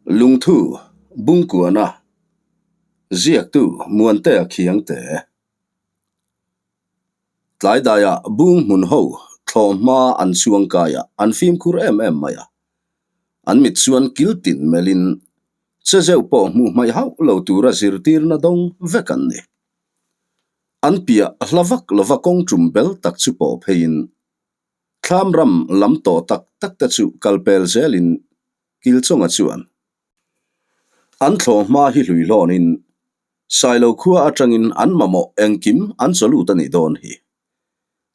Lungthu Bungkuana Ziaktu Muantea Khiangte Tlaidaiah bung hmun ho thlawh hma an chuang kai a, an fimkhur em em mai a. An mit chuan kil tin melhin che zeuh pawh hmuh hmaih hauh lo tura zirtirna dawng vek an ni. An piah hla vak lova kawng tum bel tak chu pawh pheiin Thlam ram lam tawh tak tak te chu kal pel zelin Kilchawnga chuan an thlawh hma hi hlui hlawnin Sailo khua atangin an mamawh engkim an chaw lut a nih dawn hi.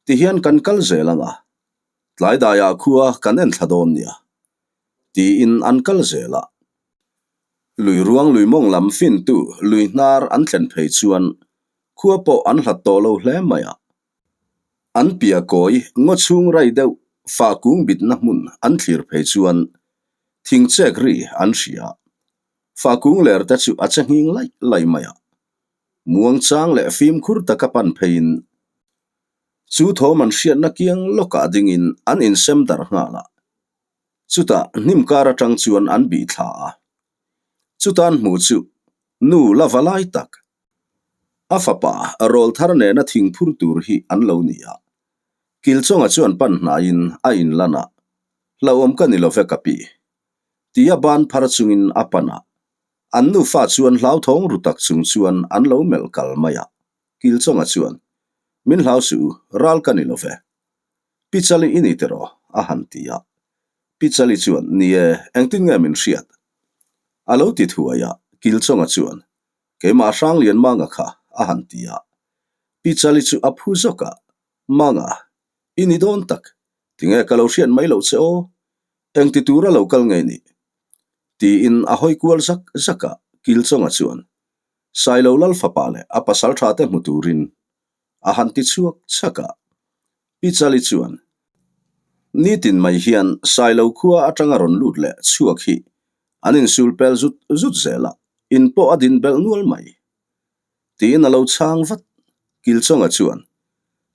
Tihian kan kal zel anga tlaidaiah khua kan en thla dawn nia tiin an kal zel a. Lui ruang lui mawng lam fintu lui hnar an thlen phei chuan khua pawh an hlat tawh lo hle mai a. An pia kawi ngaw chhung rai deuh fa kung bitna hmun an thlir phei chuan thing chek ri an hria. Fa kung ler te chu a che nghing laih laih mai a. Muang chang leh fimkhur taka pan pheiin chu thawm an hriatna kiang lawkah dingin an insem darh nghal a. Chutah hnim kar atang chuan an bih thla a. Chutan hmuh chu nu la va lai tak A fapa rawl thar nena thing phur tur hi an lo ni a. Kilchawnga chuan pan hnaiin a inlan a, Hlauhawm ka ni lo ve ka pi. Tia ban phar chungin a pan a. An nufa chuan hlauthawng ru tak chung chuan an lo melh kal mai a. Kilchawnga chuan, Min hlau suh u, ral ka ni lo ve. Pi Chali i ni tiraw? a han ti a. Pi Chali chuan, Ni e, engtin nge min hriat? A lo ti thuai a, Kilchawnga chuan, Keimah Hranglian Manga kha a han ti a. Pi Chali chu a phu zawk a, Manga, i ni dawn tak, tinge ka lo hriat mai loh che aw? Engti tura lo kal ngei nih? Tiin a hawi kual zak zak a, Kilchawnga chuan Sailo Lal fapa leh a pasal tha te hmu turin a han ti chhuak chhak a. Pi Chali chuan, Nitin mai hian Sailo khua atanga rawn lut leh chhuak hi an insul pel zut zut zel a, in pawh a din belh nual mai. Tiin a lo chhang vat. Kilchawnga chuan,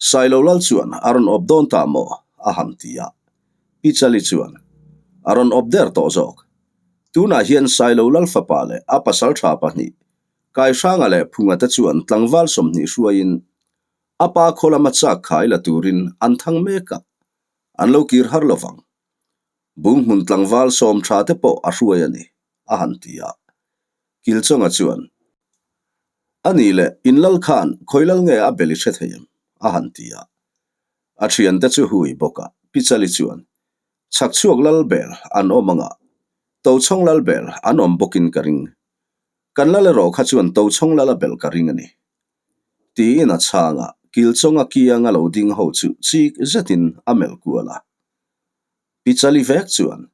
Sailo lal chuan a rawn awp dawn ta maw? a han ti a. Pi Chali chuan, A rawn awp der tawh zawk. Tunah hian Sailo lal fapa leh a pasaltha pahnih, Kaihranga leh Phunga te chuan tlangval 20 hruaiin A pa khaw lama chak khai la turin an thang mek a, an lo kir har lovang. Bunghmun tlangval sawm tha te pawh a hruai a ni, a han ti a. Kilchawnga chuan, A nih leh, in lal khan khawi lal nge a bel i hre thei em? a han ti a. A thiante chu hui bawk a, Pichali chuan, Chhakchhuak lal bel an awm anga, Tochhawng lal bel an awm bawkin ka ring. Kan lal erawh kha chuan Tochhawng lal a belh ka ring a ni. Tiin a chhang a, Kilchawnga kianga lo ding ho chu chik zetin a melh kual a. Pi Chali vek chuan,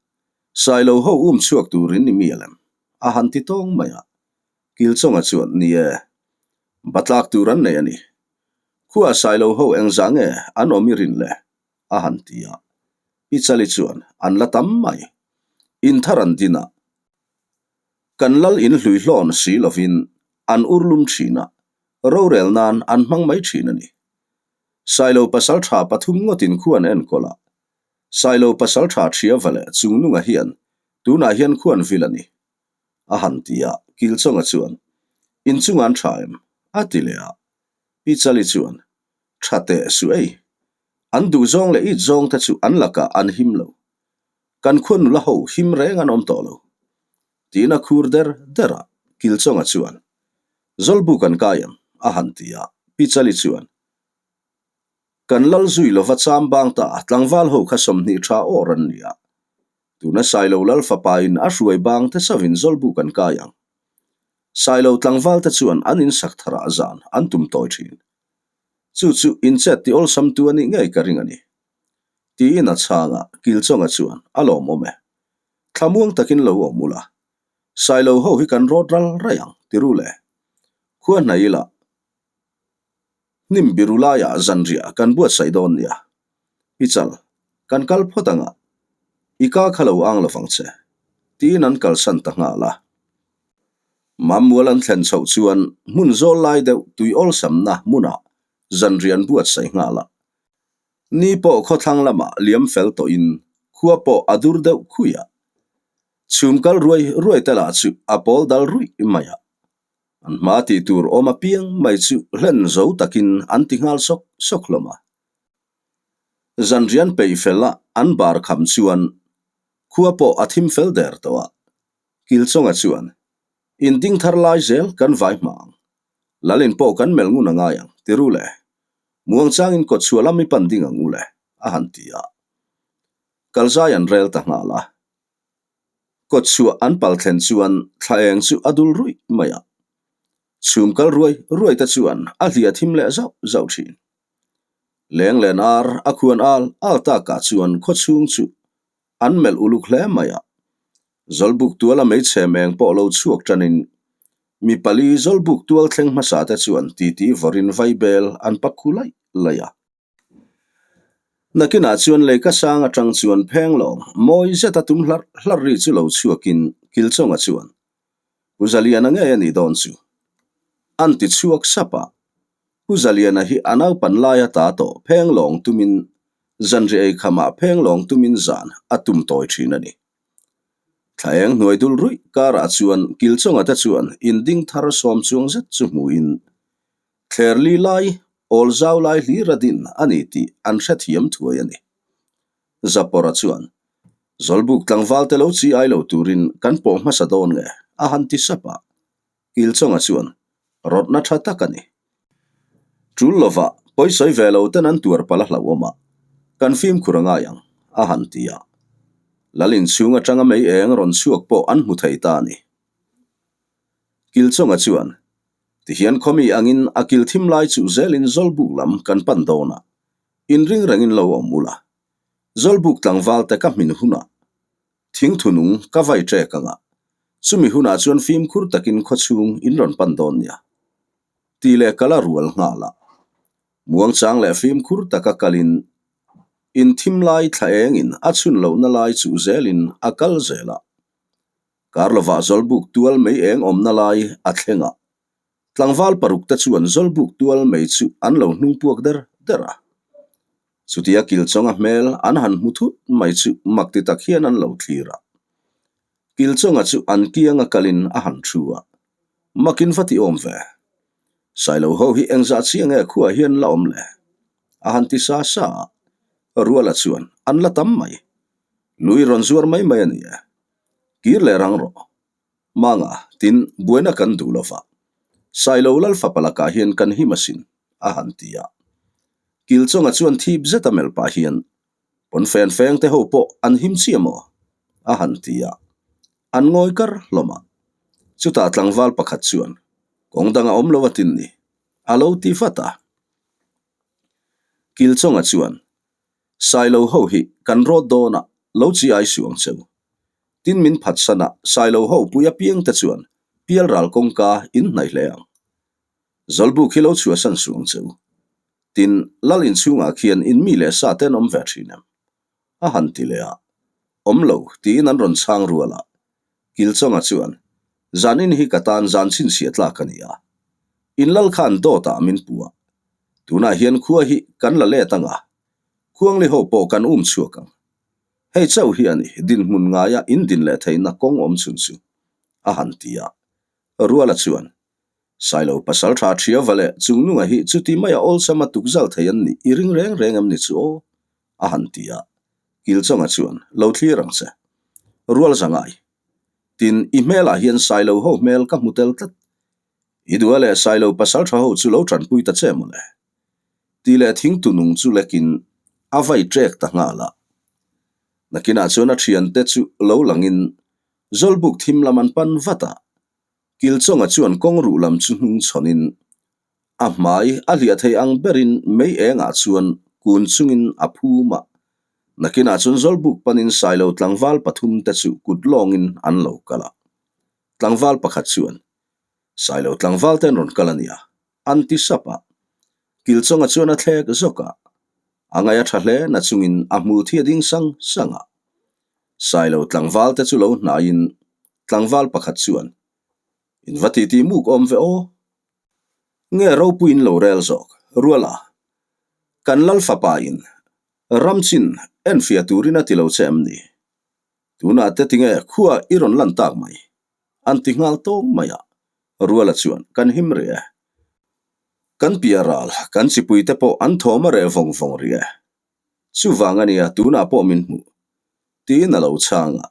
Sailo ho um chhuak turin i mi alem, a han ti tawng mai a. Kilchawnga chuan, Ni e, batlak tur an nei a ni. Khua Sailo ho engzah nge an awm i rin le? a han ti a. Pi Chali chuan, An la tam mai. In thar an din a. Kan lal in hlui hlawn si lovin an ur lum thin a, rorel nan an hmang mai thin a ni. Sailo pasal tha pathum ngawtin khu an enkawl a, Sailo pasal tha Thiava leh Chungnunga hian tunah hian khu an vil a ni, a han ti a, Kilchawnga chuan, In chunga an tha em? a ti leh a, Pi Chali chuan, Tha teh suh ei, an duhzawng leh it zawng te chu an lakah an him lo, Kan khua nula ho him reng an awm tawh lo. Tiin a khur der der a, Kilchawnga chuan, Zawlbu kan kai em? a han ti a, Pi Chali chuan, Kan lal zui lova cham bang ta tlangval ho kha 20 tha awr an ni a, tuna Sailo lal fapa in a hruai bang te chavin Zawlbu kan kai ang. Sailo tlangval te chuan an insak tharah zan an tum tawi thin. Chu chu inchet ti awlsam tu a nih ngei ka ring a ni. Tiin a chhang a, Kilchawnga chuan, A lawmawm e. Thlamuang takin lo awm ula. Sailo ho hi kan rawt ral raih ang, ti ru le. Khua hnaih ila, hnim biru laiah zanriah kan buatsaih dawn nia. Pichal, kan kal phawt anga, i ka kha lo ang lovang che, tiin an kalsan ta nghal a. Mammual an thlen chhoh chuan hmun zawl lai deuh tui awlsamna hmunah zanriah an buatsaih nghal a. Ni pawh khawthlang lamah liam fel tawhin khua pawh a dur deuh khui a. Chhum kal ruai ruai te lah chu a pawl dal ruih mai a. An hma tih tur awm apiang mai chu hlen zo takin an ti nghal sawk sawk hlawm a. Zanrian peih fel a an bar kham chuan khua pawh a thim fel der tawh a. Kilchawnga chuan, In ding thar lai zel kan vai hma ang. Lalin pawh kan melh ngun a ngai ang, ti ru le. Muangchangin kawtchhuah lam i pan ding ang u le, a han ti a. Kalzai an rel ta nghal a. Kawtchhuah an pal thlen chuan thla eng chu a dul ruih mai a. Chhum kal ruai ruai te chuan a hliah thim leh zauh zauh thin. Leng len ar a khuan al al takah chuan khawchhung chu an melh uluk hle mai a. Zawlbuk tuala hmeichhe meng pawh lo chhuak tanin mi pali zawlbuk tual thleng hmasa te chuan titi vawrin vaibel an pak khu laih laih a. Nakinah chuan leika sang atang chuan pheng lawng mawi zeta tum hlarh hlarh ri chu lo chhuakin Kilchawnga chuan, Pu Zaliana ngei a nih dawn chu. An ti chhuak sap a. Pu Zaliana hi a naupan laia ta tawh pheng lawng tumin zanri ei khamah pheng lawng tumin zan a tum tawi thin a ni. Thla eng hnuai dul ruih karah chuan Kilchawnga te chuan inding thar sawm chuang zet chu hmuhin Thler li lai, awl zau lai hlir a din a ni tih an hrethiam thuai a ni. Zapawra chuan, Zawlbuk tlangval te lo chi ai lo turin kan pawh hmasa dawn nge? a han ti sap a. Kilchawnga chuan, Rawtna tha tak a ni. Tul lovah pawisawi ve lo ten an tuar palh a hlauhawm a, kan fimkhur a ngai ang, a han ti a. Lal inchhung atanga mei eng rawn chhuak pawh an hmu thei ta a ni. Kilchawnga chuan, Tihian khawmi angin a kil thim lai chuh zelin Zawlbuk lam kan pan dawn a, inring rengin lo awm ula. Zawlbuk tlangval te ka hmin hunah thingthu nung ka vai ṭek anga, chumi hunah chuan fimkhur takin khawchhung in rawn pan dawn nia. Ti leh kal a rual nghal a. Muangchang leh fimkhur taka kalin in thim lai thla engin a chhun lohna lai chuh zelin a kal zel a. Kar lovah Zawlbuk tual mei eng awmna lai a thleng a, tlangval paruk te chuan Zawlbuk tual mei chu an lo hnung puak der der a. Chutia Kilchawnga hmel an han hmu thut mai chu mak ti tak hian an lo thlir a. Kilchawnga chu an kianga kalin a han thu a, Makin va ti awm ve. Sailo ho hi engzah chiah nge khuaah hian la awm le? A han ti sa sa a, Ruala chuan an la tam mai. Lui rawn zuar mai mai a ni e. Kir leh rang rawh. Manga, tin, buaina kan duh lo va. Sailo lal fapa lakah hian kan him asin, a han ti a. Kilchawnga chuan thip zeta melh pah hian, Pawnfen feng te ho pawh an him chiah maw? a han ti a. An ngawi kar hlawm a. Chutah tlangval pakhat chuan, Kawng dang a awm lo a tin ni, a lo ti vat a. Kilchawnga chuan, Sailo ho hi kan rawt dawn a, lo chi ai suh ang cheu. Tin min phatsan a, Sailo ho pui apiang te chuan pialral kawngka in hnaih hle ang. Zawlbuk hi lo chhuahsan suh ang cheu. Tin, lal inchhungah khian in mi leh sa te an awm ve thin em? A han ti leh a. Awm lo, tiin an rawn chhang rual a. Kilchawnga chuan, Zanin hi ka tan zan chhinchhiah tlak a ni a. In lal khan dawtah min pu a. Tunah hian khua hi kan la let ang a, Khuangli ho pawh kan um chhuak ang. Hei chauh hi a ni, dinhmun ngaia in din leh theihna kawng awm chhun chu, a han ti a. Ruala chuan, Sailo pasal tha Thiava leh Chungnunga hi chuti maia awlsama tukzal thei an nih i ring reng reng em ni chu aw? a han ti a. Kilchawnga chuan, Lo thlir ang che. Rual zangai. Tin, i hmelah hian Sailo ho hmel ka hmu tel tlat. I duh a leh Sailo pasal tha ho chu lo tanpui ta che mawle. Ti leh thingtu nung chu lekin a vai ṭek ta nghal a. Nakinah chuan a thiante chu lo langin Zawlbuk thim lam an pan vat a. Kilchawnga chuan kawng ruh lam chu hnung chhawnin a hmai a hliah thei ang berin mei engah chuan kun chungin a phum a. Nakinah chuan Zawlbuk panin Sailo tlangval pathum te chu kut lawngin an lo kal a. Tlangval pakhat chuan, Sailo tlangval te an rawn kal a nia, an ti sap a. Kilchawnga chuan a thlek zawk a, a ngaih a tha hle na chungin a hmul thi a ding sang sang a. Sailo tlangval te chu lo hnaiin tlangval pakhat chuan, In va titi muk awm ve aw. Nge ropuiin lo rel zawk, Ruala, kan lal fapa in ramchin enfiah turin a ti lo che em ni? Tunah te tinge khua i rawn lan tak mai? An ti nghal tawng mai a, Ruala chuan kan him rih e. Kan piah ral, kan chipui te pawh an thawm a reh vawng vawng rih e. Chuvang a nia tunah pawh min hmuh. Tiin a lo chhang a.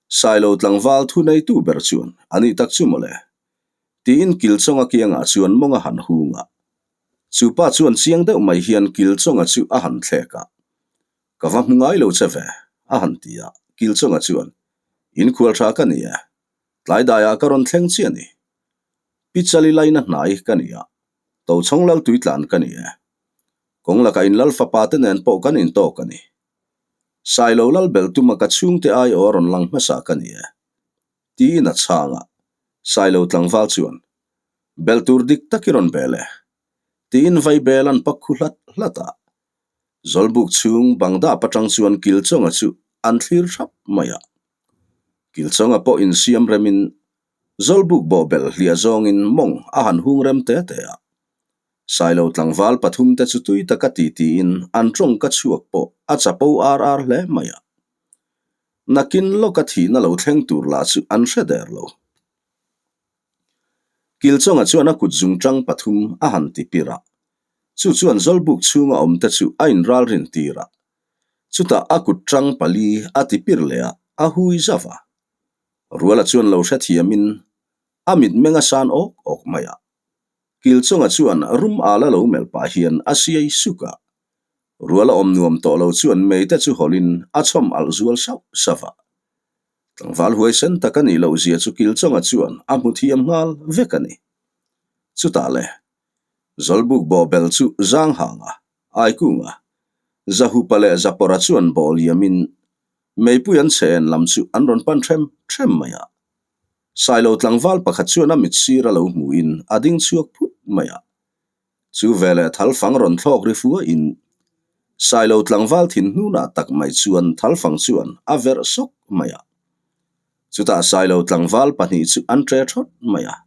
Sailo tlangval thu neitu ber chuan a nih tak chu mawle. Tiin Kilchawnga kiangah chuan mawng a han hung a. Chu pa chuan chiang deuh mai hian Kilchawnga chu a han thlek a. Ka va hmu ngai lo che ve, a han ti a. Kilchawnga chuan, Inkhual tha ka ni e. Tlai daiah ka rawn thleng chiah a ni. Pi Chali laina hnai ka ni a. Tochhawng lal tuitlan ka ni e. Kawng lakah in lal fapa te nen pawh kan intawk a ni. Sailo lal belh tuma ka chhungte ai aw a rawn lang hmasa ka ni e. Tiin a chhang a, Sailo tlangval chuan, Belh tur dik tak i rawn bel e. Tiin vai bel an pak khu hlat hlat a. Zawlbuk chhung bang dap atang chuan Kilchawnga chu an thlir thap mai a. Kilchawnga pawh insiam remin Zawlbuk bawhbelh hliah zawngin mawng a han hung rem te te a. Sailo tlangval pathumte chu tui taka ti tiin an tawngka chhuak pawh a chapo ar ar hle mai a. Nakin lawka thihna lo thleng tur lah chu an hre der lo. Kilchawnga chuan a kut zungtang pathum a han ti pir a. Chu chuan Zawlbuk chhunga awmte chu a inralrin tir a. Chutah a kut tang pali a ti pir leh a, a hui zauh a. Ruala chuan lo hrethiamin a mitmeng a san awk awk mai a. Kilchawnga chuan rum ala lo melh pah hian a siai suk a. Ruala awm nuam tawh lo chuan meite chu hawlin a chhawm alh zual sauh sauh a. Tlangval huaisen tak a nih loh zia chu Kilchawnga chuan a hmu thiam nghal vek a ni. Chutah le, Zawlbuk bawhbel chu Zanghanga, Aikunga, Zahupa leh Zapawra chuan bawh liamin meipui an chhe en lam chu an rawn pan ṭhem ṭhem mai a. Sailo tlangval pakhat chuan a mit sir a lo hmuhin a ding chhuak phut mai a. Chu veleh thalfang rawn thlawk ri fuahin Sailo tlangval thin hnunah tak mai chuan thalfang chuan a verh sawk mai a. Chutah Sailo tlangval pahnih chu an ṭe ṭhawt mai a.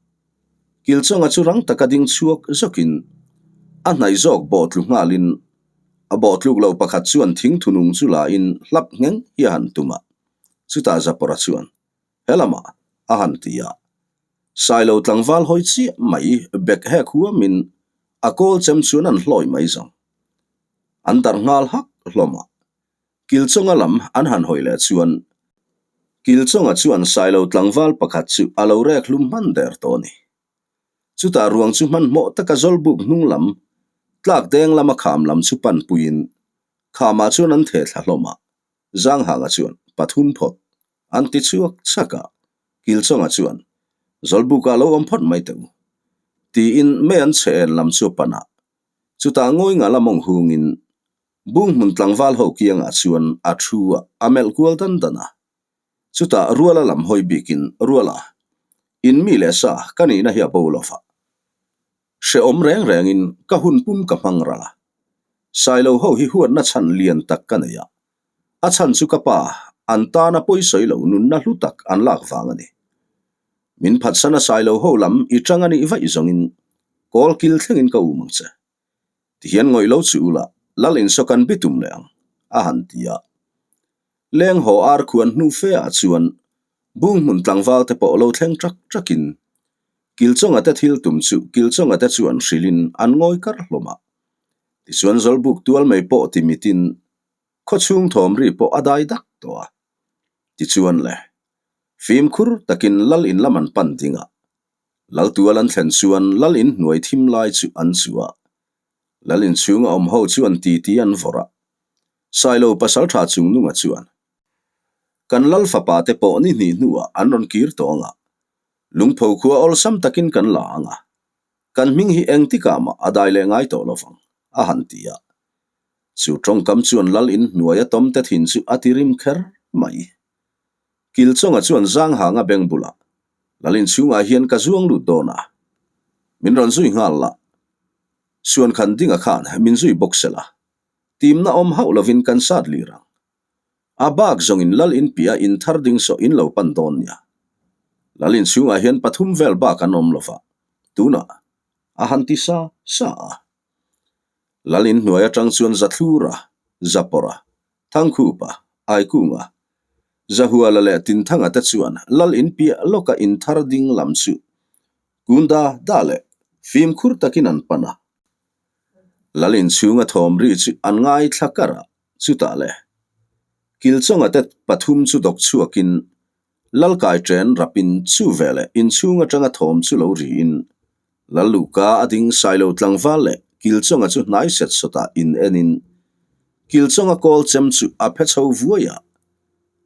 Kilchawnga chu rang taka ding chhuak zawkin a hnaih zawk bawhtlu nghalin a bawhtluk lo pakhat chuan thingthunung chu lain hlap ngheng hi a han tum a. Chutah Zapawra chuan He lamah a han ti a. Sailo tlangval hawi chiah mai bek hek huamin a kawl chem chuan an hlawi mai zawng. An darh nghal hak hlawm a. Kilchawnga lam an han hawi leh chuan Kilchawnga chuan Sailo tlangval pakhat chu a lo rek hlum hman der tawh a ni. Chutah ruang chu hmanhmawh taka Zawlbuk hnung lam, tlak deng lama kham lam chu panpuiin khamah chuan an theh thla hlawm a. Zanghanga chuan pathum phawt an ti chhuak chak a, Kilchawnga chuan Zawlbuka lo awm phawt mai teh u tiin mei an chhe en lam chu a pan a. Chutah ngawi nga la mawng hungin Bunghmun tlangval ho kiangah chuan a thu a, a melh kual dan dan a. Chutah Ruala lam hawi bikin, Ruala, in mi leh sa ka nihna hi a bo lo va. Hrehawm reng rengin ka hun pum ka hmang ral a. Sailo ho hi huatna chhan lian tak ka nei a. A chhan chu ka pa, an tana pawisawi lo nunna hlu tak an lak vang a ni. Min phatsan a Sailo ho lam i tang a nih vaih zawngin kawl kil thlengin ka um ang che. Tihian ngawih lo chu ula, Lal insaw kan bitum leh ang, a han ti a. Leng haw ar khuan hnu fe ah chuan Bunghmun tlangval te pawh lo thleng ṭak ṭakin Kilchawnga te thil tum chu Kilchawnga te chuan hrilhin an ngawi kar hlawm a. Tichuan Zawlbuk tual mai pawh ti mitin khawchhung thawm ri pawh a dai dak tawh a. Tichuan le, fimkhur takin Lal in lam an pan ding a. Lal tual an thlen chuan Lal in hnuai thim lai chu an chu a. Lal in chhunga awm ho chuan titi an vawrh a. Sailo pasaltha chungnunga chuan, Kan Lal fapa te pawh ni hnih hnuah an rawn kir tawh ang a. Lungpho khua awlsam takin kan la ang a. Kan hming hi engtikah mah a dai leh ngai tawh lovang, a han ti a. Chu tawngkam chuan Lal in hnuaia tawmte thin chu a ti rim kher mai. Kilchawnga chuan Zanghanga beng bulah, Lal in chhungah hian ka zuang lut dawn a. Min rawn zui nghal la. Suan khan dinga khan min zui bawk se la. Timna awm hauh lovin kan sat lir ang. A bak zawngin Lal in piah in thar ding sawh in lo pan dawn nia. Lal in chhungah hian pathum vel bak an awm lova, tunah a han ti sa sa a. Lal in hnuai atang chuan Zathlura, Zapawra, Thangkhupa, Aikunga. Zahuala leh Tinthanga te chuan lal in piah lawka in thar ding lam chu kun da da leh fimkhur takin an pan a. Lal inchhunga thawm ri chu an ngaithla kar a, chutah le Kilchawnga te pathum chu dawk chhuakin Lal kai ṭen rapin chu veleh inchhung aṭanga thawm chu lo riin Lal Luhka a ding Sailo tlangval leh Kilchawnga chu hnai set sawtah in enin Kilchawnga kawl chem chu a phe chho vuai a,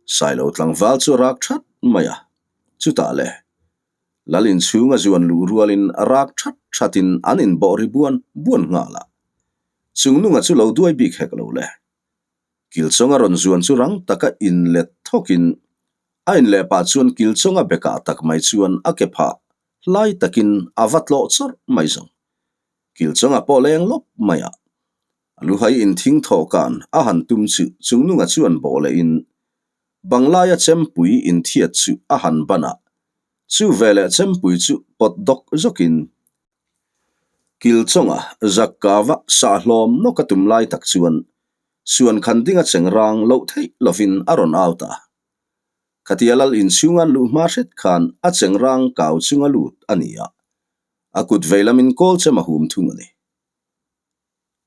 Sailo tlangval chu a rak ṭhat mai a, chutah le Lal inchhunga zuan luh rualin rak ṭhat ṭhatin an inbawh ri buan buan nghal a, Chungnunga chu lo duai bik hek lo le. Kilchawnga rawn zuan chu rang taka inlet thawkin a inleh pah chuan Kilchawnga bekah tak mai chuan a ke phah hlai takin a va tlawh chawrh mai zawng. Kilchawnga pawh leng lawp mai a, a luhai inthing thawhkan a han tum chu Chungnunga chuan bawh lehin Banglaia chempui inthiat chu a han ban a, chu veleh chempui chu pawt dawk zawkin Kilchawnga Zakkava sahhlawm nawk a tum lai tak chuan Suan khan dinga cheng rang loh theih lovin a rawn au ta. Khatia lal inchhunga luh hma hret khan a cheng rang kau chunga lut a ni a, a kut vei lamin kawl chem a hum thung a ni.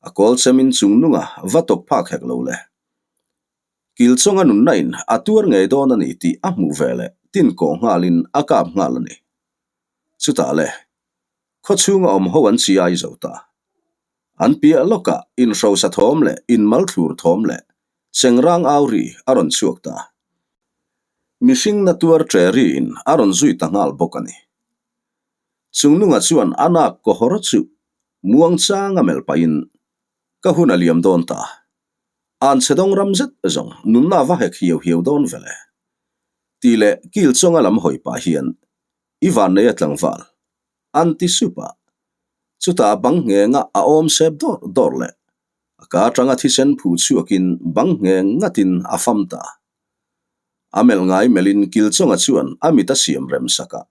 A kawl chemin chung nunga va tawk phak hek lo le. Kilchawnga nunna in a tuar ngei dawn a ni tih a hmuh veleh tin kawh nghalin a kap nghal a ni. Chutah le, khaw chhunga awm ho an chi ai zo ta. An piah lawkah inhrosa thawm leh inmal thlur thawm leh chengrang au ri a rawn chhuak ta. Mihring na tuar ṭe riin a rawn zui ta nghal bawk a ni. Chungnunga chuan a nak kawhawr chu muangchang a melh pahin ka hun a liam dawn ta. An chhe dawng ram zet zawng nunna va hek hiau hiau dawn vele. Tih leh kil chawnga lam hawi pah hian i vanneia tlangval an ti sup a. Chutah bang nghenga a awm sep dawr dawr leh a ka atanga thisen phuh chhuakin bang ngheng ngatin a fam ta. A melh ngai melhin kil chawnga chuan a mit a siam rem sak a.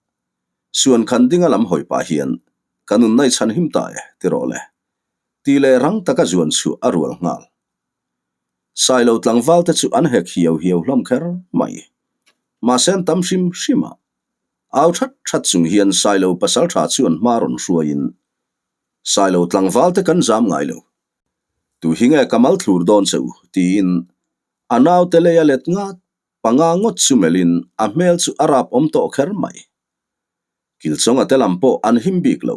Suan khan dinga lam hawi pah hian ka nunna i chhan him ta e ti rawh le. Tih leh rang taka zuan chhuah a rual nghal. Sailo tlangval te chu an hek hiau hiau hlawm kher mai. Mahse an tam hrim hrim a. Au that that chung hian Sailo pasaltha chuan hma rawn hruaiin, Sailo tlangval te kan zam ngai lo. Tu hi nge ka mal thlur dawn che u? tiin a naute lei a let ngat panga ngawt chu melhin a hmel chu a rap awm tawh kher mai. Kilchawnga te lam pawh an him bik lo.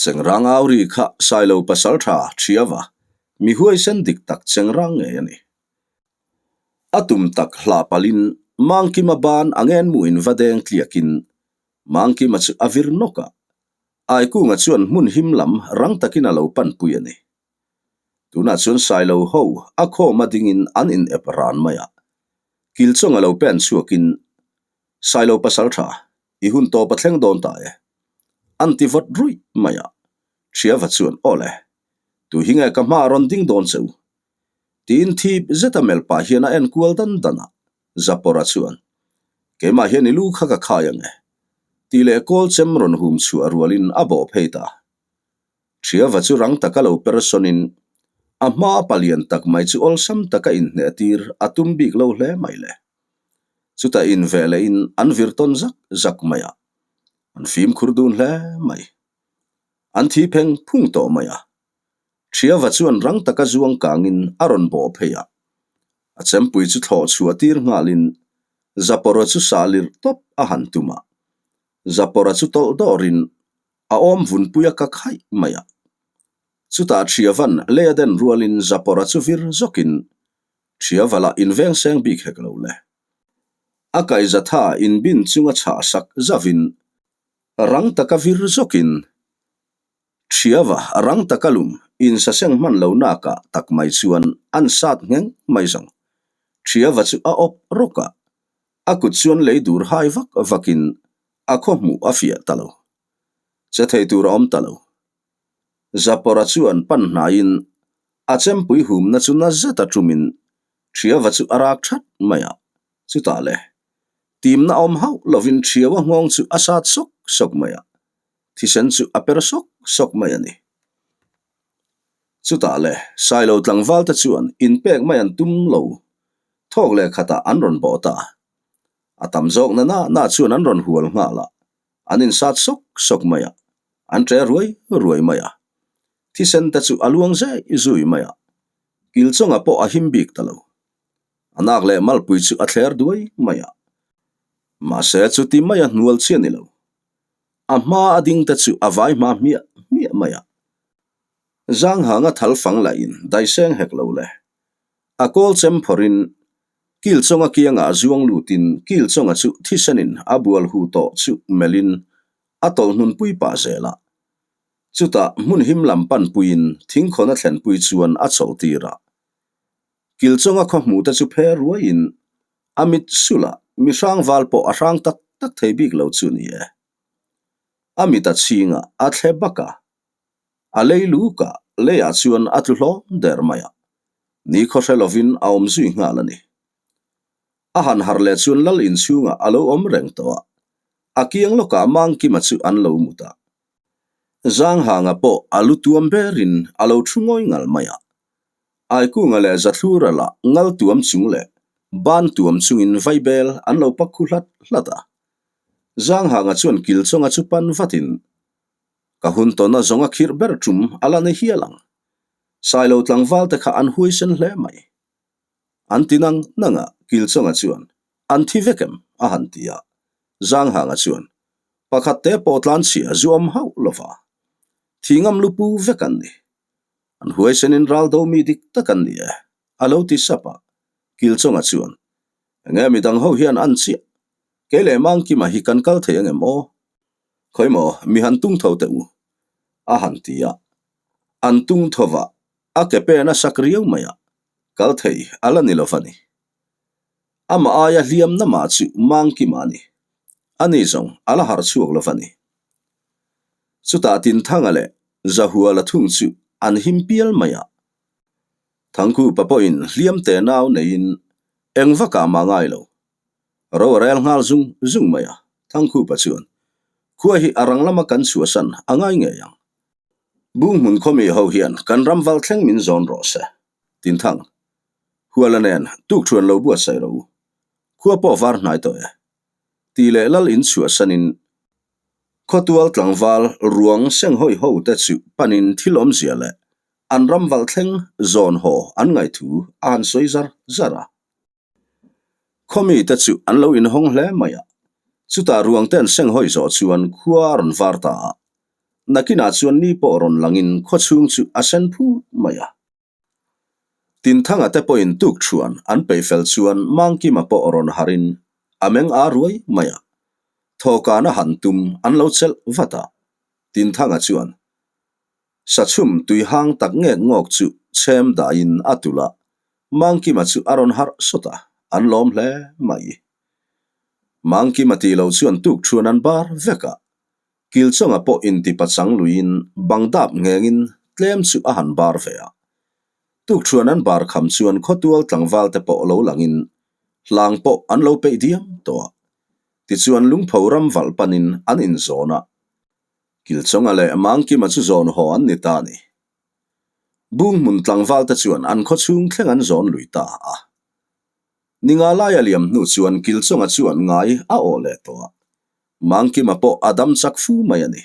Chengrang Auri kha Sailo pasaltha Thiava mi huaisen dik tak Chengrang ngei a ni. A tum tak hlah palhin Mangkima ban a ngen muin va deng tliakin Mangkima chu a vir nawk a, Aikunga chuan hmun him lam rang takin a lo panpui a ni. Tunah chuan Sailo ho a khawma dingin an in ep ran mai a, Kilchawnga lo pen chhuakin Sailo pasaltha I hun tawp a thleng dawn ta e. An ti vawt ruih mai a. Thiava chuan, Aw le, tu hi nge ka hma a rawn ding dawn che u? Tiin thip zeta melh pah hian a en kual dan dan a. Zapora chuan, Keimah hian i lu kha ka khai ang e. Tih leh kawl chem rawn hum chhuah rualin a bawh phei ta. Thiava chu rang taka lo per sawnin a hma palian tak mai chu awlsam taka inhneh tir a tum bik lo hle mai le. Chutah in ve leh in an vir tawn zak zak mai a, an fimkhur dun hle mai. An thi pheng phung tawh mai a. Thiava chuan rang taka zuang kangin a rawn bawh phei a. A chempui chu thlawh chhuah tir nghalin Zapora chu sah lirh tawp a han tum a. Zapora chu tawlh dawrin a awm vunpui a ka khaih mai a. Chutah Thiavan lei a den rualin Zapora chu vir zawkin Thiavala inveng seng bik hek lo le. A kaihzatha inbin chunga chhah sak zavin rang taka vir zawkin Thiava rang taka lum insaseng hman lo nakah tak mai chuan an sat ngheng mai zawng. Thiava chu a awp rawk a, a kut chuan lei dur hai vak vakin a khaw hmuh a fiah ta lo. Che thei tur a awm ta lo. Zapora chuan pan hnaiin a chempui humna chu na zeta tumin Thiava chu a rak that mai a, chutah le timna awm hauh lovin Thiaua nghawng chu a sat sawk sawk mai a, thisen chu a per sawk sawk mai a ni. Chutah le Sailo tlangval te chuan inpek mai an tum lo. Thawk leh khatah an rawn bawh ta. A tam zawk na na na chuan an rawn hual nghal a, an insat sawk sawk mai a, an ṭe ruai ruai mai a. Thisen te chu a luang zai zui mai a, Kilchawnga pawh a him bik ta lo. A nak leh malpui chu a thler duai mai a. Mahse chuti maia hnual chi a ni lo. A hma a ding te chu a vai hma hmiah hmiah mai a. Zanghanga thal fang lah in daiseng hek lo le. A kawl chem phawrhin Kilchawnga kiangah zuang lutin Kilchawnga chu thisenin a bual hu tawh chu melhin a tawlh hnunpui pah zel a. Chutah hmun him lam panpuiin thingkhawn a thlenpui chuan a chawlh tir a. Kilchawnga khaw hmuh te chu phe ruaiin a mit sulah mi hrang val pawh a hrang tak tak thei bik lo chu ni e. A mit a chhing a, a thle bak a. A lei luk a, leiah chuan a tlu hlawm der mai a. Ni khaw hre lovin a awm zui nghal a ni. A han harh leh chuan lal inchhungah a lo awm reng tawh a. A kiang lawkah Mangkima chu an lo mut a. Zanghanga pawh a lu tuam berin a lo thu ngawi ngal mai a. Aikunga leh Zathlura lah ngal tuam chung leh ban tuam chungin vaibel an lo pak khu hlat hlat a. Zanghanga chuan Kilchawnga chu pan vatin, Ka hun tawna zawng a khirh ber tum a la ni hial ang. Sailo tlangval te kha an huaisen hle mai. An ti nang nang a, Kilchawnga chuan, An thi vek em? a han ti a. Zanghanga chuan, Pakhat te pawh tlanchhia zu awm hauh lova, thi ngam lu pu vek an ni. An huaisenin ral do mi dik tak an ni e, a lo ti sap a. Kilchawnga chuan, Enge midang ho hian an chiah? Kei leh Mangkima hi kan kal thei angem aw? Khawi maw, mi han tung tho teh u, a han ti a. An tung tho va, a ke pen a sak riau mai a, kal thei a la ni lo va ni. Amah aia hliam na mah chu Mangkima a ni. Ani zawng a la harh chhuak lo va ni. Chutah Tinthanga leh Zahuala thung chu an him pial mai a. Thangkhupa pawhin hliam te nau neiin eng vakah mah ngai lo. Ro a rel nghal zung zung mai a, Thangkhupa chuan, Khua hi a rang lama kan chhuahsan a ngai ngei ang. Bunghmun khawmi ho hian kan ram val thleng min zawn rawh se. Tinthang, Huala nen tukthuan lo buatsaih rawh u. Khua pawh var hnai tawh e. Tih leh lal in chhuahsanin Khawtual tlangval ruang senghawi ho te chu panin thil awmzia leh an ram valh thleng zawn haw an ngaihthu a han sawi zar zar a. Khawmi te chu an lo inhawng hle mai a, chutah ruang te an senghawi zawh chuan khua a rawn var ta a, nakinah chuan ni pawh rawn langin khawchhung chu a sen phut mai a. Tinthanga te pawhin tuk thuan an peih fel chuan Mangkima pawh rawn harin a meng aa ruai mai a, thawkana han tum an lo chelh vat a. Tinthanga chuan Sachhum tui hang tak ngek ngawk chu chhem dahin a tulh a, Mangkima chu a rawn harh sawt a, an lawm hle mai. Mangkima tih loh chuan tuk thuan an bar vek a, Kilchawnga pawh intipa chang luiin bang dap nghengin tlem chu a han bar ve a. Tukṭhuan an bar kham chuan khawtual tlangval te pawh lo langin hlang pawh an lo peih diam tawh a. Tichuan lungpho ram valh panin an inzawn a. Kilchawnga leh Mangkima chu zawn haw an ni ta a ni. Bunghmun tlangval te chuan an khawchhung thleng an zawn lui ta a. Ninga laia liam hnu chuan Kilchawnga chuan ngai a awh leh tawh a. Mangkima pawh a dam chak fu mai a ni.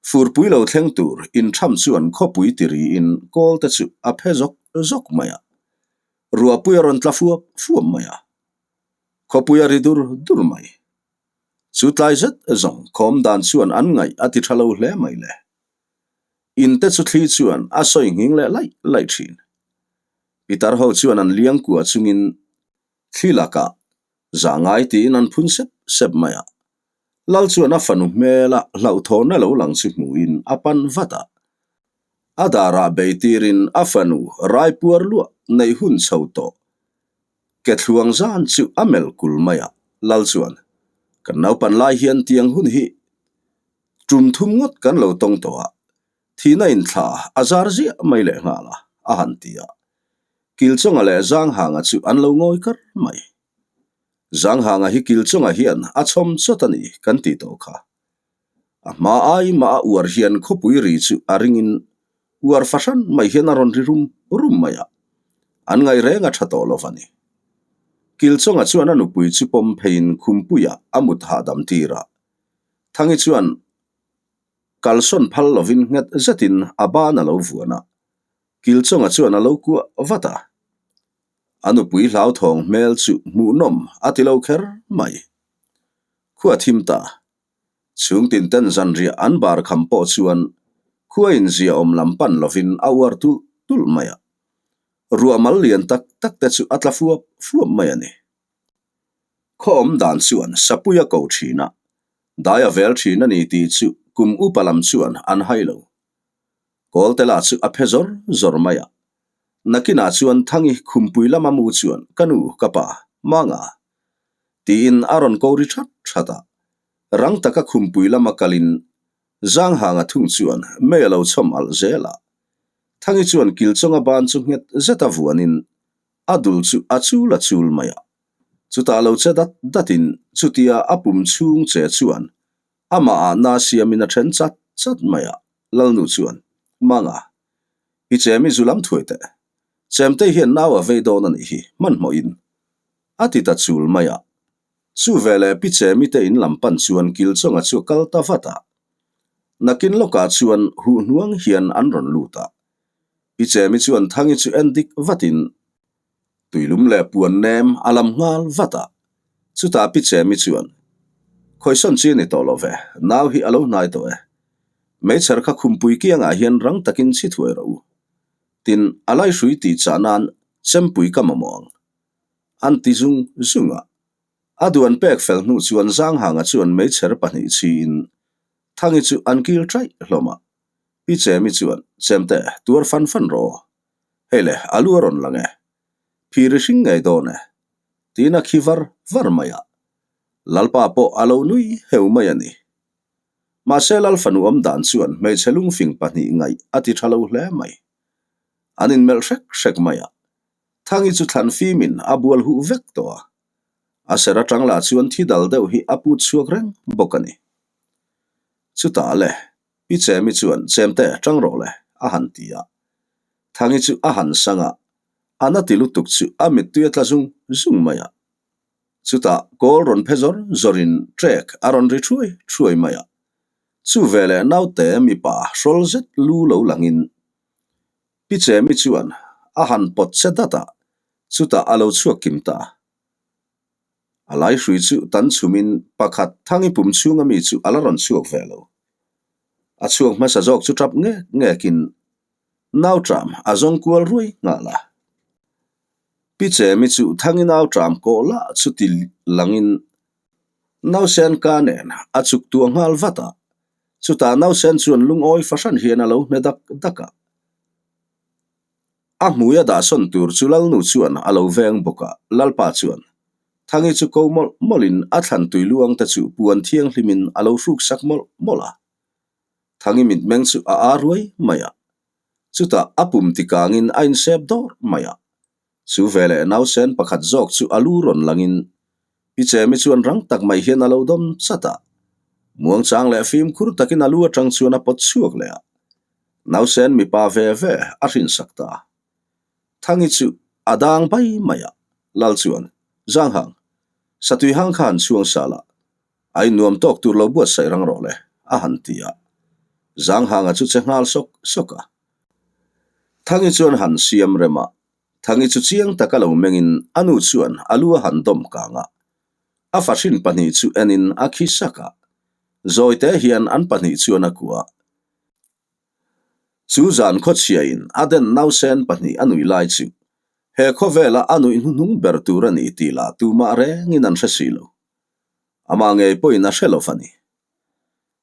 Furpui lo thleng tur intham chuan khawpui ti riin kawl te chu a phe zawk zawk mai a. Ruahpui a rawn tla fuap fuap mai a. Khawpui a ri dur dur mai. Chu tlai zet zawng khawm dan chuan an ngaih a ti tha lo hle mai le. In te chu thli chuan a sawi nghing leh laih laih thin. Pitar ho chuan an liang kua chungin thli lakah Zah ngai tiin an phun sep sep mai a. Lal chuan a fanu hmela hlauhthawnna lo lang chu hmuhin a pan vat a. A darah bei tirin a fanu raipuar luah neih hun chho tawh. Ke thluang zan chu a melh kul mai a. Lal chuan, Kan naupan lai hian tiang hun hi tum thum ngawt kan lo tawng tawh a, thihna inthla a zar ziah mai lehnghal a, a han ti a. Kilchawnga leh Zanghanga chu an lo ngawi kar mai. Zanghanga hi Kilchawnga hian a chhawm chawt a ni kan tih tawh kha. A hma ai mah a uar hian khawpui ri chu a ringin uar fahran mai hian a rawn ri rum rum mai a, an ngaih reng a tha tawh lo va ni. Kilchawnga chuan a nupui chu pawm pheiin khumpuiah a mut hahdam tir a. Thangi chuan kalsawn phal lovin nghet zetin a ban a lo vuan a. Kilchawnga chuan a lo kuah vat a. A nupui hlauthawng hmel chu hmuhnawm a ti lo kher mai. Khua thim ta. Chhung tin ten zanriah an bar kham pawh chuan khua in zia awm lam pan lovin a uar tulh tulh mai a. Ruah mal lian tak tak te chu a tla fuap fuap mai a ni. Khaw awm dan chuan sapui a ko thin a, dai a vel thin a ni tih chu kum upa lam chuan an hai lo. Kawlte lah chu a phe zawr zawr mai a. Nakinah chuan Thangi khumpui lama mu chuan ka nu ka pa, Manga. Tiin a rawn ko ri that that a. Rang taka khumpui lama kalin Zanghanga thung chuan mei a lo chhawm alh zel a. Thangi chuan kilchawnga ban chu nghet zeta vuanin a dul chu a chul a chul mai a. Chutah lo che dat datin chutia a pum chhung che chuan amah ah na siamin a then chat chat mai a. Lalnu chuan, Manga, i chem i zu lam thuai teh. Chemtei hian nau a vei dawn a nih hi, hmanhmawhin. A ti ta chul mai a. Chu veleh Pi Chemi te in lam pan chuan Kilchawnga chu a kal ta vat a. Nakin lawkah chuan huh hnuang hian an rawn lut a. Pi Chemi chuan Thangi chu en dik vatin tuilum leh puan nem a lam nghal vat a. Chutah Pi Chemi chuan, Khawisawn chi a ni tawh lo ve, nau hi a lo hnai tawh e. Meichher kha khumpui kiangah hian rang takin chhi thuai rawh u. Tin, a laihrui tih chah nan chempui ka mamawh ang. An ti zung zung a. A duan pek fel hnu chuan Zanghanga chuan meichher pahnih chhiin Thangi chu an kil ṭaih hlawm a. Pi Chemi chuan, Chemte, tuar fan fan rawh aw. Hei le, a lu a rawn lang e. Phir i hring ngei dawn e. Tiin a khi var var mai a. Lalpa pawh a lo nui heu mai a ni. Mahse Lal fanu awm dan chuan hmeichhe lungfing pahnih ngaih a ti ṭha lo hle mai. An inmelh hrek hrek mai a. Thangi chu thlan fimin a bual huh vek tawh a, a ser atang lah chuan thi dal deuh hi a put chhuak reng bawk a ni. Chutah le, Pi Chemi chuan Chemte tang rawh le a han ti a. Thangi chu a han sang a, a na ti lutuk chu a mittui a tla zung zung mai a. Chutah kawl rawn phe zawr zawrin trek a rawn ri thuai thuai mai a. Chu veleh naute mipa hrawl zet lu lo langin Pi Chemi chuan a han pawt che dat a, chutah a lo chhuak kim ta. A lai hrui chu tan chhumin pakhat Thangi pum chhunga mi chu a la rawn chhuak ve lo. A chhuak hmasa zawk chu tap ngek ngekin nau tram a zawng kual ruai nghal a. Pi Chemi chu Thangi nau tram kawh lah chu ti langin Nausen ka nen a chuk tuah nghal vat a, chutah nausen chuan lungawi fahran hian a lo hne dak dak a. A hmui a dahsawn tur chu Lalnu chuan a lo veng bawk a, Lalpa chuan Thangi chu ko mawlh mawlhin a thlan tui luang te chu puan thianghlimin a lo hruk sak mawlh mawlh a. Thangi mitmeng chu a aa ruai mai a, chutah a pum tikangin a insep dawr mai a. Chu veleh nausen pakhat zawk chu a lu rawn langin Pi Chemi chuan rang tak mai hian a lo dawm chat a. Muangchang leh fimkhur takin a lu atang chuan a pawt chhuak leh a. Nausen mipa ve ve a hrinsak ta. Thangi chu a dang bai mai a, Lal chuan, Zanghang, satui hang kha han chhuang sal a, a innuam tawk tur lo buatsaih rang rawh le, a han ti a. Zanghanga chu che nghal sawk sawk a. Thangi chuan han siam rem a, Thangi chu chiang taka lo mengin a nu chuan a lu a han dawm kang a. A fahrin pahnih chu enin a khi sak a. Zawite hian an pahnih chuan a kuah a. Chu zan khawchhiain a den nausen pahnih a nuih lai chu he khawvela a nuih hnuhnung ber tur a ni tih lah tumah rengin an hre si lo. Amah ngei pawhin a hre lo va ni.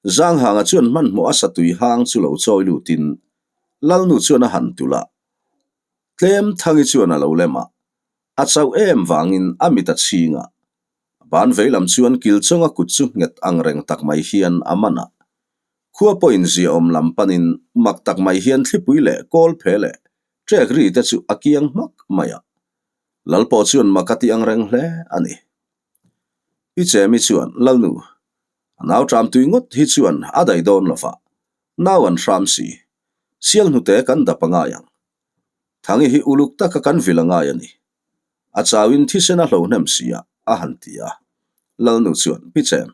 Zanghanga chuan hmanhmawh a satui hang chu lo chawi lutin Lalnu chuan a han tulh a. Tlem Thangi chuan a lo lem a, a chauh em vangin a mit a chhing a. Ban vei lam chuan Kilchawnga kut chu nghet ang reng tak mai hian a man a. Khua pawhin ziaawm lam panin mak tak mai hian thlipui leh kawl phe leh ṭek ri te chu a kiang hmak mai a. Lal pawh chuan mak a ti ang reng hle a ni. Pi Chemi chuan, Lalnu, a nau ṭam tui ngawt hi chuan a daih dawn lo va, nau an hram si. Sial hnute kan dap a ngai ang. Thangi hi uluk taka kan vil a ngai a ni. A chauin thisen a hlo hnem si a, a han ti a. Lalnu chuan, Pi Chem,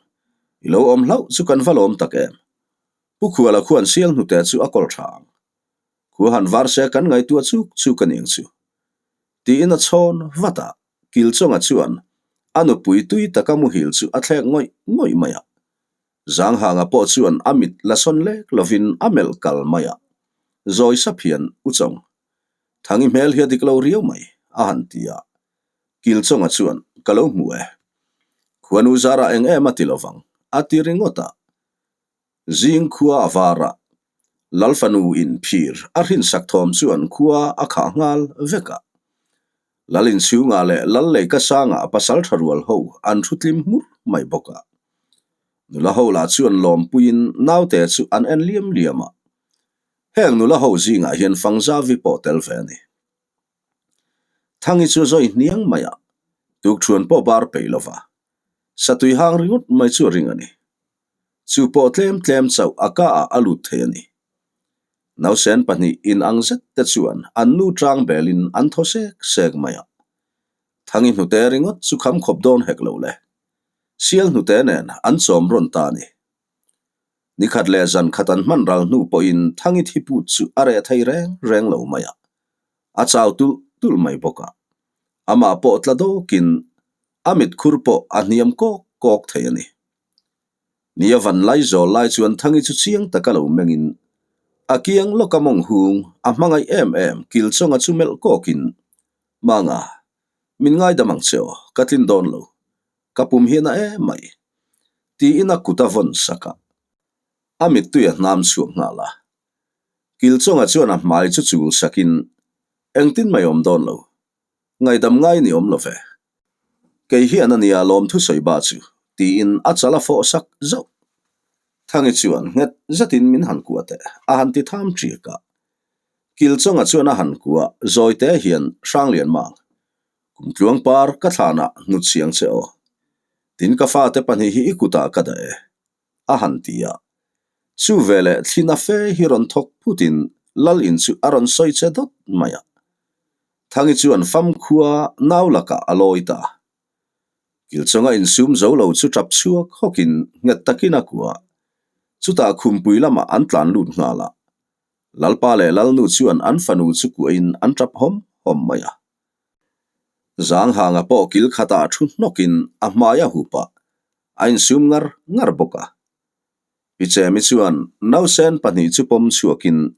i lo awm hlauh chu kan va lawm tak em? Pu Khuala khuan sial hnute chu a kawl tha ang. Khua han var se kan ngaihtuah chuk chuk a niang chu. Tiin a chhawn vat a, Kilchawnga chuan a nupui tui taka muhil chu a thlek ngawih ngawih mai a. Zanghanga pawh chuan a mit la sawn lek lovin a melh kal mai a. Zawi sap hian U Chawng, Thangi hmel hi a dik lo riau mai, a han ti a. Kilchawnga chuan, Ka lo hmu e. Khuanu zarah eng em a ti lovang, a ti ringawt a. Zing khua a var a, Lal fanu in phir a hrinsak thawm chuan khua a khah nghal vek a. Lal inchhungah leh Lal leika sangah pasal tha rual ho an thu tlim hmur mai bawk a. Nula ho lah chuan lawmpuiin naute chu an en liam liam a. Heng nula ho zingah hian Fangzavi pawh tel ve a ni. Thangi chu zawi hniang mai a, tukṭhuan pawh bar peih lova satui hang ringawt mai chu a ring a ni. Chu pawh tlem tlem chauh a ka ah a lut thei a ni. Nausen pahnih in ang zet te chuan an nu tang belin an thaw sek sek mai a. Thangi hnute ringawt chu kham khawp dawn hek lo le. Sial hnute nen an chawm rawn ta a ni. Nikhat leh zan khat an hman ral hnu pawhin Thangi thiput chu a reh thei reng reng lo mai a. A chau tulh tulh mai bawk a. Amah pawh tla dawkin a mitkhur pawh a hniam kawk kawk thei a ni. Ni a van lai zawl lai chuan Thangi chu chiang taka lo mengin a kiang lawka mawng hung a hmangaih em em Kilchawnga chu melh kawkin, Manga, min ngaidam ang che aw, ka tlin dawn lo, ka pum hian a em mai, tiin a kut a vawn sak a, a mittui a hnam chhuak nghal a. Kilchawnga chuan a hmai chu chul sakin, Engtin mai awm dawn lo, Ngaihdam ngai ni awm lo ve. Kei hian a nia lawmthu sawi ba chu, tiin a chal a fawh sak zauh. Thangi chuan nghet zetin min han kuah teh, a han ti tham ṭiak a. Kilchawnga chuan a han kuah zawite hian Hranglian mang, Kumtluang par ka thlanah hnut siang che aw. Tin ka fate pahnih hi i kutah ka dah e. a han ti a. Chu veleh thlina fe hi rawn thawk phutin Lal in chu a rawn sawi che dawt mai a. Thangi chuan famkhua nau lakah a lawi ta. Kilchawnga insum zo lo chu tap chhuak hawkin nghet takin a kua. Chutah khumpui lamah an tlan lut nghal a. Lalpa leh Lalnu chuan an fanu chu kuahin an tap hawm hawm mai a. Zanghanga pawh kil khatah thu hnawkin a hmai a hup a, a insum ngar ngar bawk a. Pi Chemi chuan nausen pahnih chu pawm chhuakin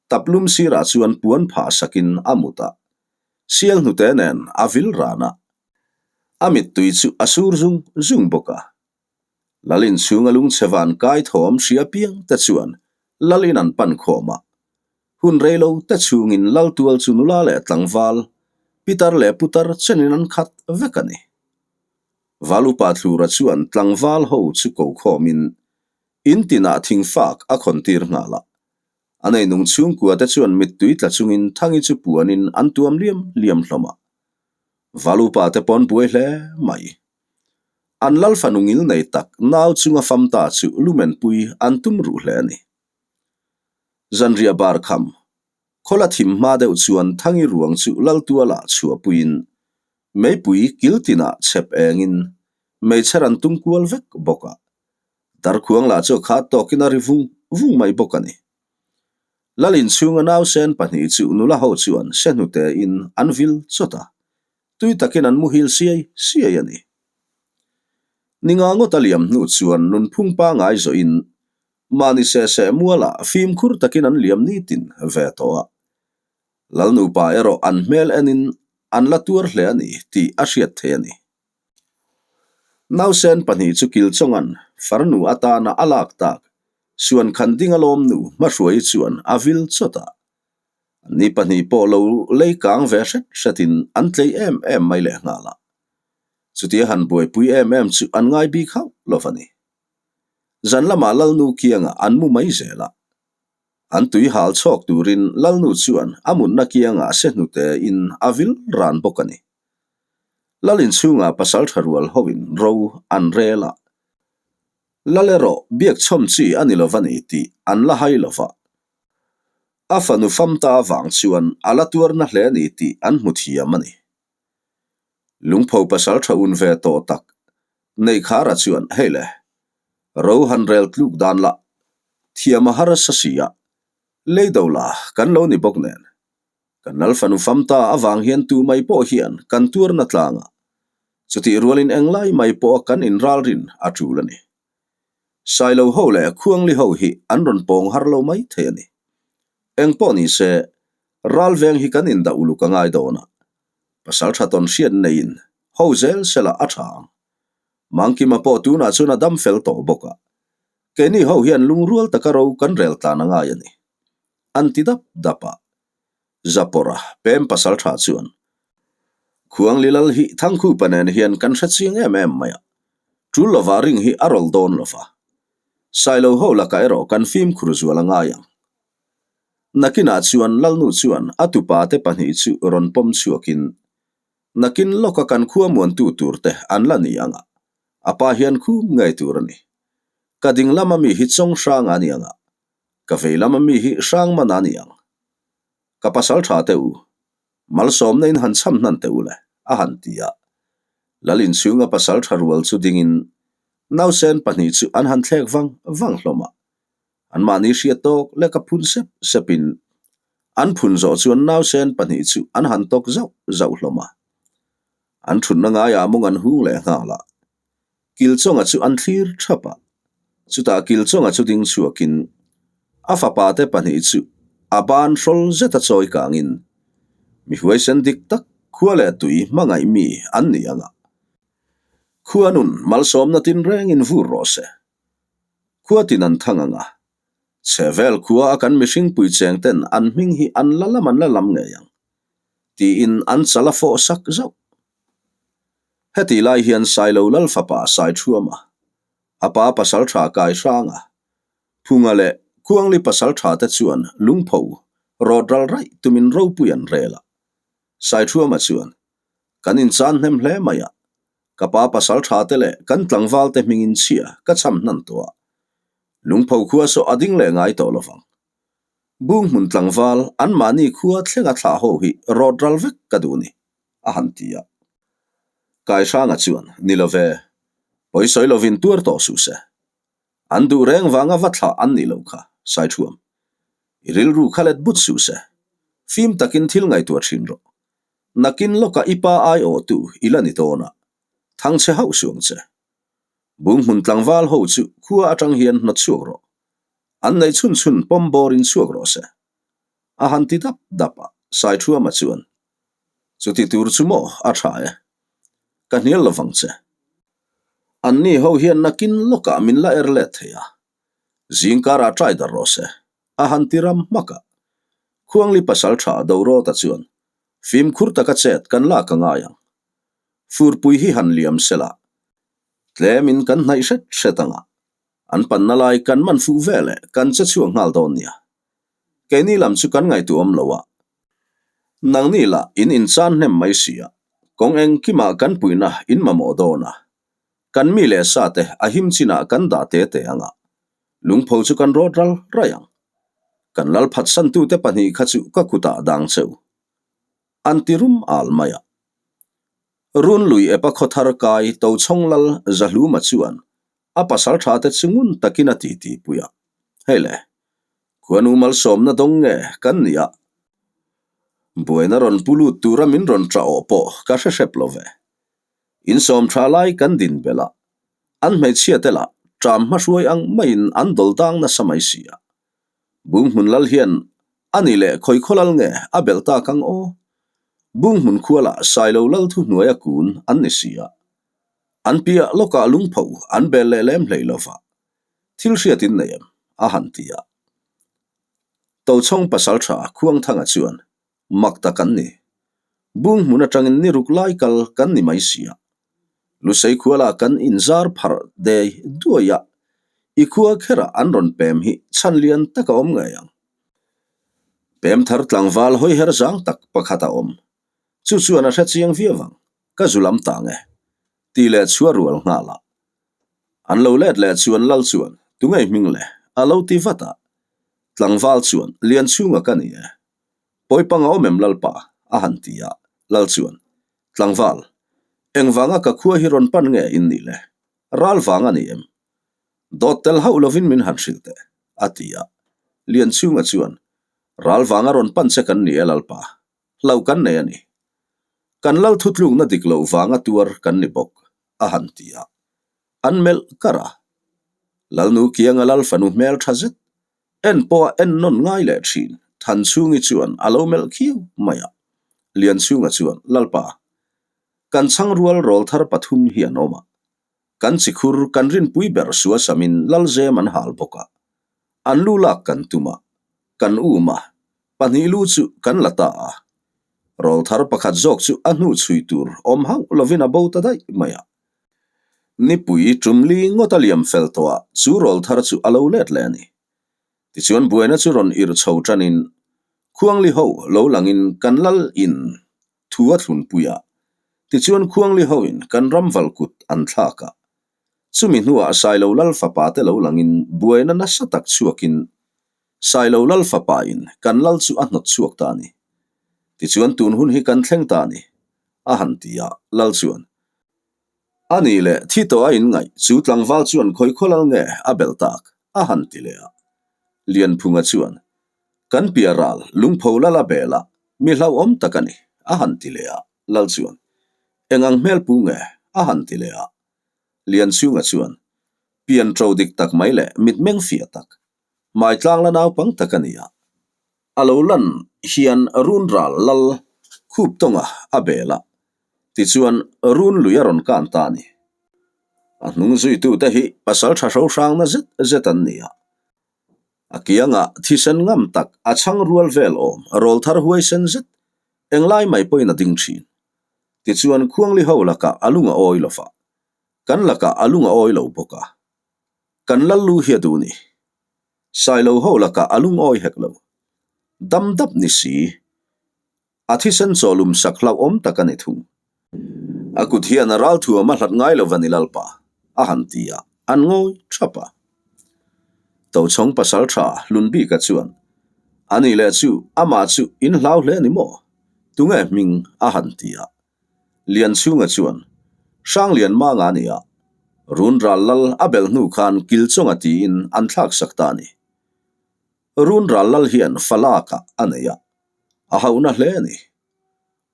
taplum sirah chuan puan phah sakin a mut a, sial hnute nen a vil ran a, a mittui chu a sur zung zung bawk a. Lal inchhunga lungchhe van kai thawm hria piang te chuan Lal in an pan khawm a. Hun rei lo te chhungin Lal tual chu nula leh tlangval, pitar leh putar chenin an khat vek a ni. Val upa Thlura chuan tlangval ho chu ko khawmin in tinah thingfak a khawn tir nghal a. A neinung chhungkua te chuan mittui tla chungin Thangi chu puanin an tuam liam liam hlawm a. Val upa te pawn buai hle mai. An lal fanu ngil nei tak nau chunga fam ta chu lumenpui an tum ruh hle a ni. Zanriah bar kham, khawla thim hma deuh chuan Thangi ruang chu Laltualah chhuahpuiin meipui kil tinah chhep engin meichher an tum kual vek bawk a. Darkhuang lah chu a khat tawkin a ri vung vung mai bawk a ni. Lal inchhunga nausen pahnih chu nula ho chuan se hnutein an vil chawt a, tui takin an muhil siai siai a ni. Ninga ngawt a liam hnu chuan nunphung pangai zawhin mahni sehseh mualah fimkhur takin an liam nitin ve tawh a. Lal nupa erawh an hmel enin an la tuar hle a ni tih a hriat theih a ni. Nausen pahnih chu Kilchawnga'n farnu atana a lak tak Suan khan ding alawm nu hmahruai chuan a vil chawt a. Ni pahnih pawh lo lei kang ve hret hretin an tlei em em mai lehnghal a. Chutia han buaipui em em chu an ngai bik hauh lo va ni. Zan lamah Lalnu kiangah an mu mai zel a. An tui hal chhawk turin Lalnu chuan a mutna kiangah se hnute in a vil ran bawk a ni. Lal inchhungah pasal tha rual hoin ro an rel a. Lal erawh biak chhawm chi a ni lo va ni tih an la hai lo va. A fanu fam ta avang chuan a la tuarna hle a ni tih an hmu thiam a ni. Lungpho pasal tha un ve tawh tak Neikhara chuan hei le, ro han rel tluk dan lah thiam a harsa si a, leido la kan lo ni bawk nen. Kan lal fanu fam ta avang hian tu mai pawh hian kan tuarna tlang a, chutih rualin englai mai pawha kan inralrin a tul a ni. Sailo ho leh Khuangli ho hi an rawn pawng har lo mai thei a ni. Eng pawh ni se, ral veng hi kan indah uluk a ngai dawn a, pasal tha tawn hriat neiin ho zel sela a tha ang. Mangkima pawh tunah chuan a dam fel tawh bawk a, keini ho hian lungrual taka ro kan rel tlan a ngai a ni. An ti dap dap a, Zapawrha pem pasal tha chuan Khuangli lal hi Thangkhupa nen hian kan hre chiang em em mai a, tul lova ring hi a rawl dawn lova. Sailo ho lakah erawh kan fimkhur zual a ngai ang. Nakinah chuan Lalnu chuan a tupa te pahnih chu rawn pawm chhuakin nakin lawka kan khua muantu tur te an la ni ang a, a pa hian khum ngei tur a ni. Ka ding lama mi hi chawng hrang a ni ang a, ka vei lama mi hi hrang man a ni ang. Ka pasal tha teh u, malsawmna in han chham hnan teh u le, a han ti a. Lal inchhunga pasal tha rual chu dingin nausen pahnih chu an han thlek vang vang hlawm a. Anmahni hriat tawk leka phun sep sepin an phun zawh chuan nausen pahnih chu an han tawk zauh zauh hlawm a. An thutna ngaiah mawng an hung leh nghal a. Kilchawnga chu an thlir thap a, chutah Kilchawnga chu ding chhuakin a fapa te pahnih chu a ban hrawl zeta chawi kangin mi huaisen dik tak khua leh tui hmangaih mi an ni ang a, khua nun malsawmna tinrengin vur rawh se. Khua tin an thang ang a, chhevel khua a kan mihring pui cheng ten an hming hi an la lam an la lam ngei ang, tiin an chal a fawh sak zauh. Heti lai hian Sailo Lal fapa Saithuama, a pa pasal tha kai hrang a, Phunga leh Khuangli pasal tha te chuan lungpho rawt ral raih tumin ropui an rel a. Saithuama chuan, Kan inchan hnem hle mai a, ka pa pasal tha te leh kan tlangval te hmingin chhia ka cham hnan tawh a, lungpho khua saw a ding leh ngai tawh lovang. Bung hmun tlangval anmahni khua thlenga thlah ho hi rawt ral vek ka duh ni. a han ti a. Kaihranga chuan, Ni lo ve, pawi sawi lovin tuar tawh suh se. An duh reng vanga va thlah an nih loh kha, Saithuam. I rilru kha let but suh se. Fim takin thil ngaihtuah thin rawh. Nakin lawkah i pa aiawhtu i la ni dawn a, thang che hauh suh ang che. Bunghmun tlangval ho chu khua atang hian hnawt chhuak rawh. An nei chhun chhun pawm bawrin chhuak rawh se. A han ti dap dap a, Saithuama chuan, Chuti tur chu maw a tha e? Ka hnial lovang che. Anni ho hian nakin lawkah min la er let thei a, zingkarah trai dar rawh se, a han ti ram hmak a. Khuangli pasal tha Dorawta chuan, Fimkhur taka chet kan lak a ngai ang. Furpui hi han liam sela, tlemin kan hnaih hret hret ang a, an panna lai kan man fuh veleh kan che chhuak nghal dawn nia. Keini lam chu kan ngaihtuah awm lo a, nangni lah in inchan hnem mai si a, kawng engkimah kan puihna in mamawh dawn a, kan mi leh sa te a him chinah kan dah te te ang a, lungpho chu kan rawt ral raih ang. Kan lal phatsantute pahnih kha chu ka kutah dang cheu. An ti rum al mai a. Runlui epa khawthar kai Tochhawng lal Zahluma chuan A pasal tha te chu ngun takin a titi pui a, Hei le, khuanu malsawmna dawng nge kan ni a? Buaina rawn pu lut tura min rawn tah awh pawh ka hre hrep lo ve. Insawm tha lai kan din belh a, an hmeichhia te lah ṭam hmahruai ang maiin an dawl dang nasa mai si a. Bunghmun lal hian a ni leh khawi khaw lal nge a belh tak ang aw? Bunghmun khua lah Sailo lal thuhnuaia kun an ni si a. An piah lawkah lungpho an bel leh lem hlei lova, thil hriat in nei em? a han ti a. Tochhawng pasaltha Khuangthanga chuan, Mak tak an ni. Bung hmun atangin ni ruk lai kal kan ni mai si a. Lusei khuala kan inzar pharh dei duai a, i khua kherah an rawn pem hi chhan lian tak a awm ngei ang. Pem thar tlangval hawiher zang tak pakhat a awm. Chu chuan a hre chiang viau ang. Ka zu lam tang e, tih leh chhuah rual nghal a. An lo let leh chuan Lal chuan, Tungei hming le? a lo ti vat a. Tlangval chuan, Lianchhunga ka ni e. Pawipang a awm em Lalpa? a han ti a. Lal chuan, Tlangval, Engvanga ka khua hi rawn pan nge in nih le? Ral vang a ni em? Dawt tel hauh lovin min han hrilh teh, a ti a. Lianchhunga chuan, Ral vanga rawn pan che kan ni e Lalpa, hlo kan nei a ni. Kan lal thutlukna dik loh vanga tuar kan ni bawk, a han ti a. An melh kar a. Lalnu kianga lal fanu hmel tha zet, en pawh a en nawn ngai leh thin, Thanchhungi chuan a lo melh khiau mai a. Lianchhunga chuan, Lalpa, kan chhangrual rawlthar pathum hi an awm a. Kan chikhur kan rinpui ber suasamin Lalzem an hal bawk a. An lu lak kan tum a, kan um a, pahnih lu chu kan la ta a. Rawlthar pakhat zawk chu a hnu chhui tur awm hauh lovin a bo ta daih mai a. Nipui tumli ngawt a liam fel tawh a, chu rawlthar chu a lo let leh a ni. Tichuan buaina chu rawn irh chho tanin Khuangli ho lo langin kan lal in thu a thlunpui a, tichuan Khuangli hoin kan ram val kut an thlak a. Chumi hnuah Sailo Lal fapa te lo langin buaina nasa tak chhuakin Sailo Lal fapa in kan lal chu a hnawt chhuak ta a ni. Tichuan tun hun hi kan thleng ta a ni, a han ti a, Lal chuan A nih leh thi tawh a inngaih chu tlangval chuan khawi khaw lal nge a belh tak a han ti leh a. Lianphunga chuan, Kan piah ral lungpho lal a bel a, mi hlauhawm tak a ni, a han ti leh a. Lal chuan, Eng ang hmel pu nge? a han ti leh a. Lianchhunga chuan, Pian ṭo dik tak mai leh mitmeng fiah tak, hmai tlang la naupang tak a ni a. A lo lan hian run ral lal khup tawnga a bel a, tichuan run lui a rawn kan ta a ni. A hnung zuitute hi pasal tha hro hrangna zet zet an ni a. A kiangah thisen ngam tak a chhang rual vel awm rawlthar huaisen zet englai mai pawhin a ding thin. Tichuan Khuangli ho lakah a lung a awi lo va, kan lakah a lung a awi lo bawk a. Kan lal lu hi a duh ni. Sailo ho lakah a lungawi hek lo. Dam dap ni si. A thisen chawlum sak hlauhawm tak a ni thung. A kut hian a ral thuam a hlat ngai lo va ni Lalpa, a han ti a, an ngawi thap a. Tochhawng pasal tha Hlunbika chuan, A nih leh chu, amah chu in hlau hle ni maw? Tunge hming? a han ti a. Lianchhunga chuan, Hranglian manga a ni a, run ral lal a belh hnu khan Kilchawnga tiin an thlak sak ta a ni. Run ral lal hian falakah a nei a, a hauhna hle a ni.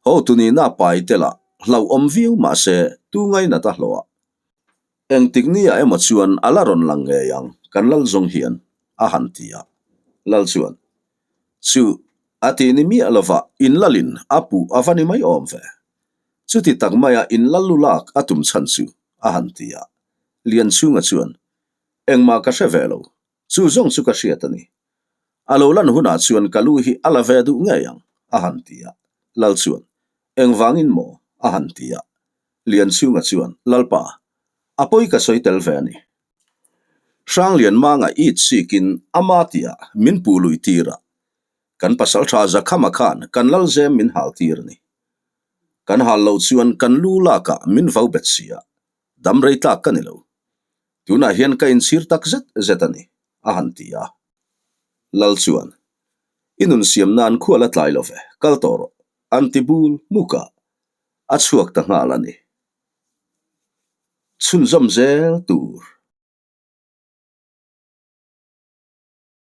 Hotu nihna pai telah hlauhawm viau mah se tu ngainat a hlawh a. Engtik nia emaw chuan a la rawn lang ngei ang kan lal zawng hian, a han ti a. Lal chuan, Chu, a ti ni miah lova in lalin a puh a va ni mai awm ve. Chuti tak maia in lal lu lak a tum chhan chu, a han ti a. Lianchhunga chuan, Engmah ka hre ve lo, chu zawng chu ka hriat a ni. A lo lan hunah chuan ka lu hi a la ve duh ngei ang, a han ti a. Lal chuan, Engvangin maw? a han ti a. Lianchhunga chuan, Lalpa, a pawi ka sawi tel ve a ni. Hranglianmanga it sikin ama tia min puh lui tir a, kan pasaltha Zakhama khan kan Lalzem min hal tir a ni. Kan hal loh chuan kan lu lakah min vau bet si a, dam rei tlak ka ni lo. Tunah hian ka inchhir tak zet zet a ni, a han ti a. Lal chuan, I nun siam nan khual a tlai lo ve, kal tawh rawh, an ti bul hmuk a, a chhuak ta nghal a ni. Chhunzawm zel tur.